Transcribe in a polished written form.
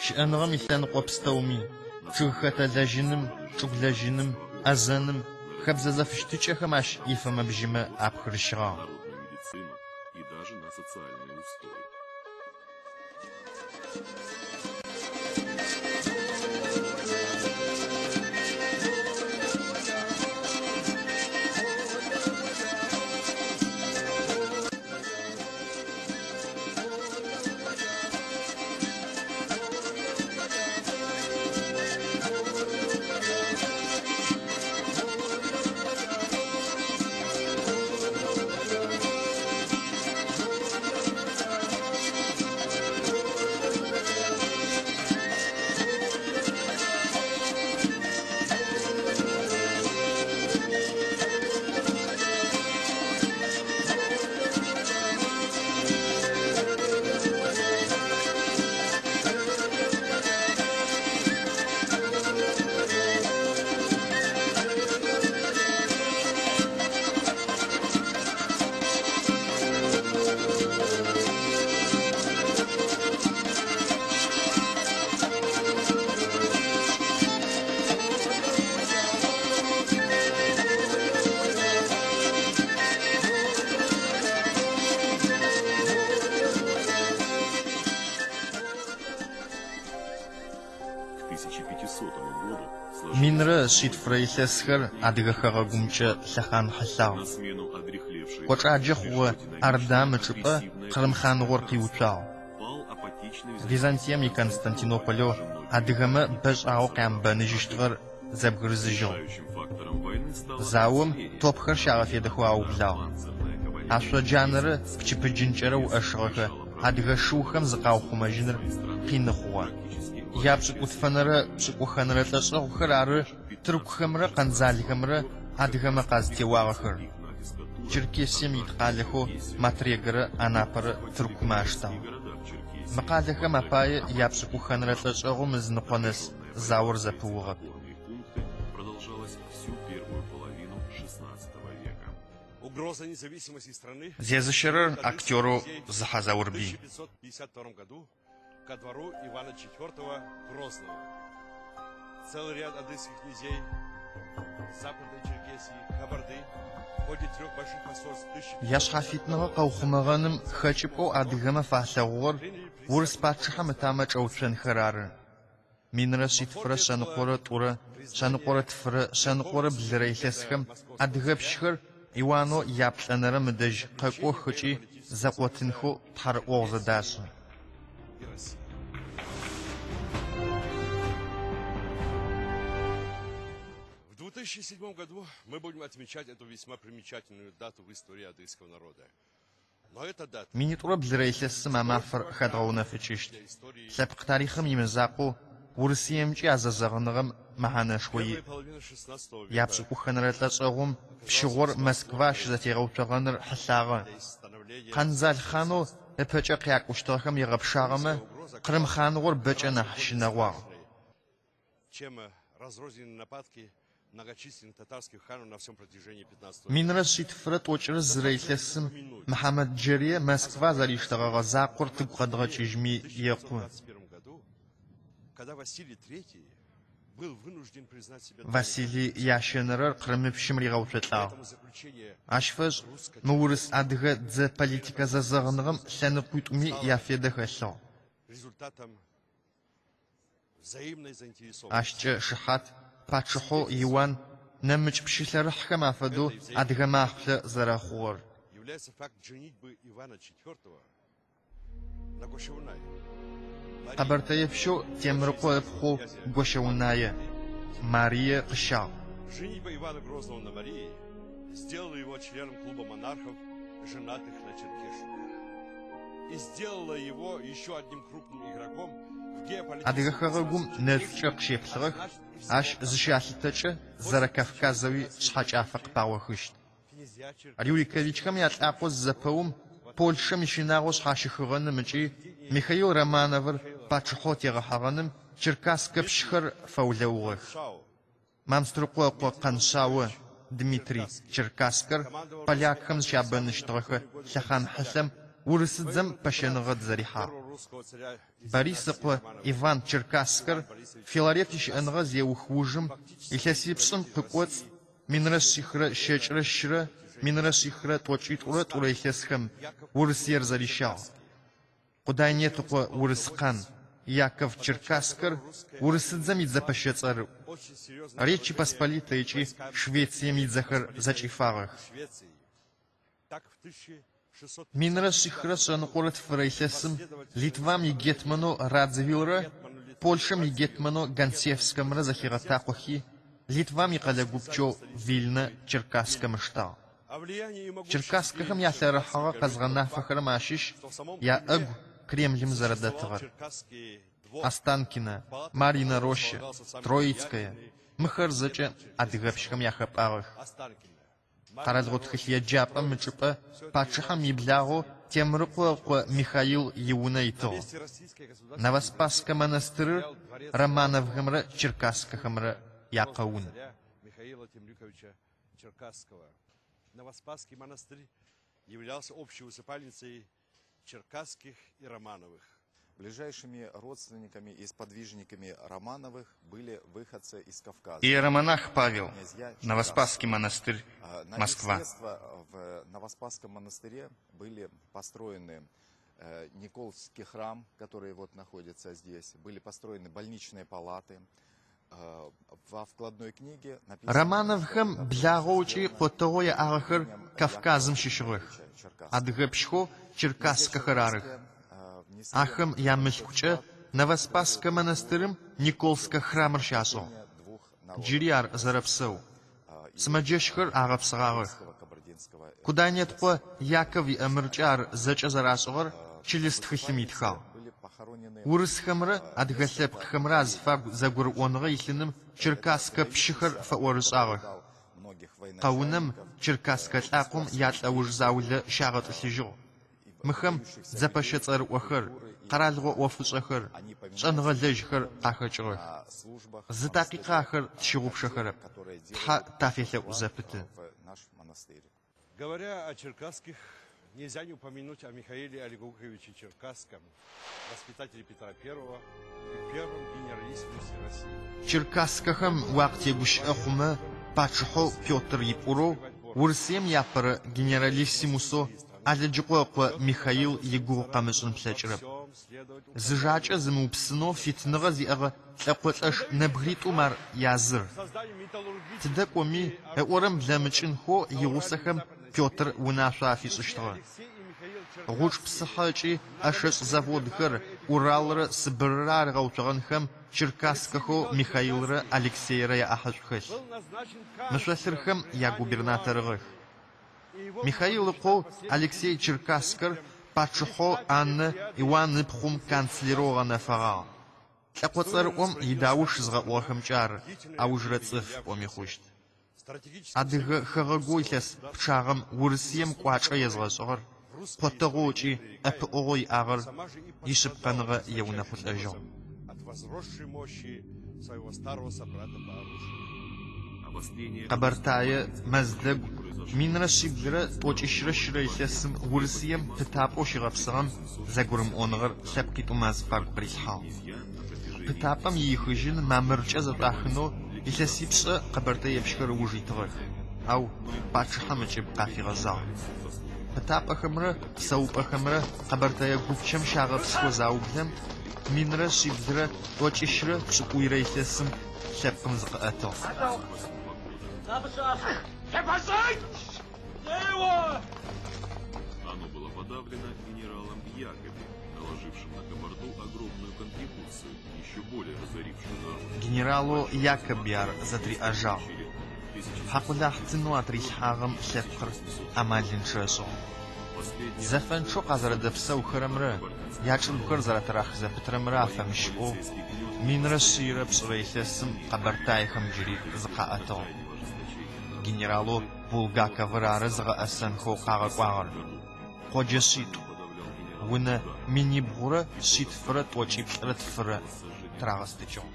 Щыӏэныгъэм илъэныкъо пстэуми, чъыгхэтэ лэжьыным, чӏыгулэжьыным, ӏэзэным, хэбзэ зэфыщытыкӏэхэм ащ ифэмэ-бжьымэ апхырыщыгъагъ. Минрэ шъитфырэ илъэсхэр Адыгэ хэгъэгумкӏэ лъэхъан хьылъагъ. Кӏочӏаджэ хъугъэ Ордам ычӏыпӏэ Къырым хъаныгъор къиуцуагъ. Византием и Константинополэу адыгэмэ бэшӏагъэу къямыбэныжьыщтыгъэр зэбгырызыжьыгъ. Заом топхэр щагъэфедэхэу аублагъ. Ашъоджанэрэ пчыпыджынкӏэрэ уӏэшыгъэхэ адыгэ шыухэм зыкъаухъумэжьыныр къины хъугъэ. Япшӏыкӏутфэнэрэ пшӏыкӏухэнэрэ лӏэшӏэгъухэр ары тыркухэмрэ къэндзалхэмрэ адыгэмэ къазытеуагъэхэр. Черкесием ит къалэхэу Матрегэрэ Анапэрэ тыркумэ аштагъ. Мы къалэхэм апае япшӏыкӏухэнэрэ лӏэшӏэгъум ызыныкъо нэс заор зэпыугъэп. Зезыщэрэр актерэу Зыхьэ Заурбый. Ко двору Ивана IV Грозного. Целый ряд адыгских князей Западной Черкесии, Кабарды в ходе трех больших посольств Яшъхьафитныгъэ къэухъумэгъэным хэкӏыпӏэу адыгэмэ фалъэгъугъэр урыс пачъыхьэм ытамэ чӏэуцонхэр ары. 1122, 124, 102 илъэсхэм адыгэпщхэр Иуанэу яплӏэнэрэм ыдэжь къэкӏох ыкӏи зэкъотынхэу тхьарыӏогъу зэдашӏы. В 2007 году мы будем отмечать эту весьма примечательную дату в истории адыгского народа. Но эта дата 1002 илъэсым а мафэр хэдгъэунэфыкӏыщт. Лъэпкъ тарихъым имызакъоу Урысыемкӏи а зэзэгъыныгъэм мэхьанэшхо иӏ. первой половины XVI века Япшӏыкӏухэнэрэ лӏэшӏэгъум пщыгъор Москва щызэтегъэуцогъэныр хьылъагъэ. для становления Къэндзал хъанэу ыпэкӏэ къякӏущтыгъэхэм егъэпшагъэмэ, Къырым хъаныгъор бэкӏэ нахь щынэгъуагъ. Чем разрозненные нападки многочисленных татарских ханов на всем протяжении 15 века. 1141 илъэсым Мыхьамэт Джэрые Москва зэриштэгъэгъэ закъор тыгу къэдгъэкӏыжьми екъу. В 1921 году, когда Василий III был вынужден признать себя Василий Ящэнэрэр Къырымыпщым ригъэуцолӏагъ. Поэтому заключение Ащ фэшӏ мы урыс-адыгэ дзэ политикэ зэзэгъыныгъэм лъэныкъуитӏуми яфедэ хэлъыгъ. Результатом взаимной заинтересованности. Ащкӏэ шыхьат пачъыхьэу Иуан нэмыкӏ пщылъэрыхьхэм афэдэу адыгэ махъулъэ зэрэхъугъэр. Является факт женитьбы Ивана IV на Гощеунае. Къэбэртэепщэу Темрыкъо ыпхъоу Гощэунае Марие къыщагъ. Женитьба Ивана Грозного на Марии сделала его членом клуба монархов, женатых на черкешенках. И сделала его еще одним крупным игроком в геополитическом Адыгэ хэгъэгум пространстве нэшӏукӏэ Черкесии, къыщеплъыгъэх, а значит и ащ всего зыщалъытэкӏэ зэрэ Кавказэуи шъхьэкӏафэ къыпагъохыщт. Князья Черкесские. Рюриковичхэм ялӏакъо зызэпэум Польшэм ищынагъо шъхьащыхыгъэным ыкӏи Михаил Романовыр пачъыхьэу тегъэхьэгъэным Черкасскэ пщхэр фэулэугъэх. Шао, Мамстрыкъо ыкъо Къэншъао Дмитрий Черкасскэр полякхэм зыщябэныщтыгъэхэ лъэхъан хьылъэм урысыдзэм пэщэныгъэ дызэрихьагъ. Русского царя из Борис династии ыкъо Романовых Иван Черкасскэр Иван Борисович Филарет ищыӏэныгъэ зеух ужым илъэсипшӏым къыкӏоцӏ 1122-рэ 1392 илъэсхэм Урысыер зэрищагъ. Къудайнет ыкъо Урыскъан, Яков Черкасскэр урысыдзэм идзэпэщэ цӏэрыӏу. очень серьезное Речи поражение Посполитой ыкӏи войсками Швецием идзэхэр Посполитой зэкӏифагъэх. и Швеции. Так в 1659 1102 илъэсым Литвам игетманэу Радзивиллрэ Польшэм игетманэу Гонсевскэмрэ зэхигъэтакъохи, Литвам икъэлэ гупчэу Вильнэ Черкасскэм ыштагъ. А влияние и могуществе Черкасскэхэм ялъэрыхьагъэ Черкасской горы къэзгъэнафэхэрэм тот факт, ащыщ что в самом яӏэгу Кремле Кремлым существовал зэрэдэтыгъэр. Черкасский двор, Останкино, палата Марьина которого Роща, располагался самый Троицкая, влиятельный мыхэр зэкӏэ гетман Черкесский адыгэпщхэм яхэпӏагъэх. Останкино, Марьина Къэралыгъо Роща, тхылъ еджапӏэм Троицкая. ычӏыпӏэ Всё это пачъыхьэм являлось иблагъэу Темрыкъо ыкъо Михаил иунэ На итыгъ. месте российской государственной Новоспасскэ библиотеки монастырыр стоял дворец Романовхэмрэ Черкасскэхэмрэ якъэун. царя Михаила Темрюковича Черкасского. Новоспасский монастырь являлся общей усыпальницей Черкасских и Романовых. Ближайшими родственниками и сподвижниками Романовых были выходцы из Кавказа. Иеромонах Павел, князья Новоспасский Черкасские. монастырь, На их Москва. средства в Новоспасском монастыре были построены Николский храм, который вот находится здесь, были построены больничные палаты. Во вкладной книге написано, Романовхэм что это благъэу ыкӏи сделано къотэгъоу яӏагъэхэр именем Кавказым Якова щыщыгъэх. Темрюковича Черкасского. Адыгэпщхэу Князья Черкасскэхэр арых. Черкасские, внесли Ахэм большой ямылъкукӏэ вклад в Новоспасскэ историю монастырым Николскэ храмыр щашӏыгъ. единения двух народов Джыри ар зэрэпсэу. и Сымэджэщхэр агъэпсыгъагъэх. русского, кабардинского Къудайнеткъо Яков иӏэмыркӏэ ар зэкӏэ зэрашӏыгъэр чылыс тхылъым итхагъ. были похоронены Урысхэмрэ адыгэ лъэпкъхэмрэ азыфагу зэгурыӏоныгъэ илъыным Черкасскэ пщыхэр фэӏорышӏагъэх. многих Къэунэм военачальников, Черкасскэ лӏакъом ялӏэуж заулэ щагъэтӏылъыжьыгъ. Мыхэм выдающихся дзэпэщэ людей цӏэрыӏохэр, культуры и къэралыгъо ӏофышӏэхэр, они поминаются шӏэныгъэлэжьхэр къахэкӏыгъэх. на службах Зы такъикъэ монастыря, ахэр как те, тщыгъупшэхэрэп. которые Тхьэ делают тафелъэӏу вклад зэпыты. в наш монастырь. Говоря о Черкасских, нельзя не упомянуть о Михаиле Олегуковиче Черкасском, воспитателе Петра I и первом генералиссимусе России. Черкасскэхэм уакъытегущыӏэ хъумэ пачъыхьэу Петр ипӏурэу Урысыем иапэрэ генералиссимусэу Алыджыкъо ыкъо Михаил игугъу къэмышӏын плъэкӏырэп. Зы жакӏэ зымыупсынэу фитыныгъэ зиӏэгъэ лӏэкъолӏэш нэбгыритӏум ар языр. Созданию металлургических Тыдэ кӏоми ыӏорэм блэмыкӏынхэу игъусэхэм Петр унашъо афишӏыщтыгъэ. Алексей и Михаил Гъучӏ Черкасские псыхьэ ыкӏи ӏэшэшӏ заводхэр Уралрэ Сыбыррэ арыгъэуцогъэнхэм Черкасскэхэу Михаилрэ Алексейрэ яӏахьышӏу хэлъ. был назначен Мы шъолъырхэм канцлером при Анне ягубернаторыгъэх. Иоанновне. И его Михаил можно ыкъоу считать последним Алексей великим Черкасскэр представителем пачъыхьэу Аннэ Иоанн ыпхъум канцлерэу гъэнэфэгъагъ. Лӏэкъо цӏэрыӏом идауш зыгъэӏугъэхэмкӏэ ар аужрэ цӏыф пӏоми хъущт. стратегическим Адыгэ союзником хэгъэгоу русского илъэс государства пчъагъэм Урысыем кӏуачӏэ езгъэшӏыгъэр, в русской къотэгъоу истории ыкӏи не пререкаемой, ӏэпыӏэгъоу иӏагъэр сама же и ишъыпкъэныгъэ пострадала высочайшим еунэхъулӏэжьыгъ. образом от возросшей мощи своего старого собрата по оружию. Обострение Къэбэртае, Мэздэгу, 1196 илъэсым Урысыем пытапӏэу щигъэпсыгъэм зэгурымыӏоныгъэр лъэпкъитӏум азыфагу къырилъхьагъ. князья на протяжении Пытапӏэм иихыжьын мамыркӏэ зэшӏуахынэу илъэсипшӏэ къэбэртэепщхэр ыуж итыгъэх, ау пачъыхьэм ыкӏыб къафигъэзагъ. Пытапӏэхэмрэ псэупӏэхэмрэ Къэбэртэе гупчэм щагъэпсхэу заублэм 1198 илъэсым лъэпкъым зыкъыӏэтыгъ. Оно было подавлено генералом Якоби, наложившим на Кабарду огромную контрибуцию, еще более разорившую народ. Генералэу Якоби ар зэтыриӏэжагъ. Получили в Хьакъулахь тынэу атырилъхьагъэм лъэпкъыр амалынчъэ ышӏыгъ. Последняя Зэфэнчъэу къазэрэдэпсэухэрэмрэ ячӏыгухэр зэрэтырах зэпытырэмрэ афэмыщыӏэу полицейский гнет 1102 илъэсым къэбэртаехэм джыри зыкъаӏэтыгъ. крайнего ожесточения народа Генералэу Булгаковыр ары зыгъэӏэсэнхэу къагъэкӏуагъэр. Къоджэ шъитӏу, подавлял генерал унэ 1392 тырагъэстыкӏыгъ.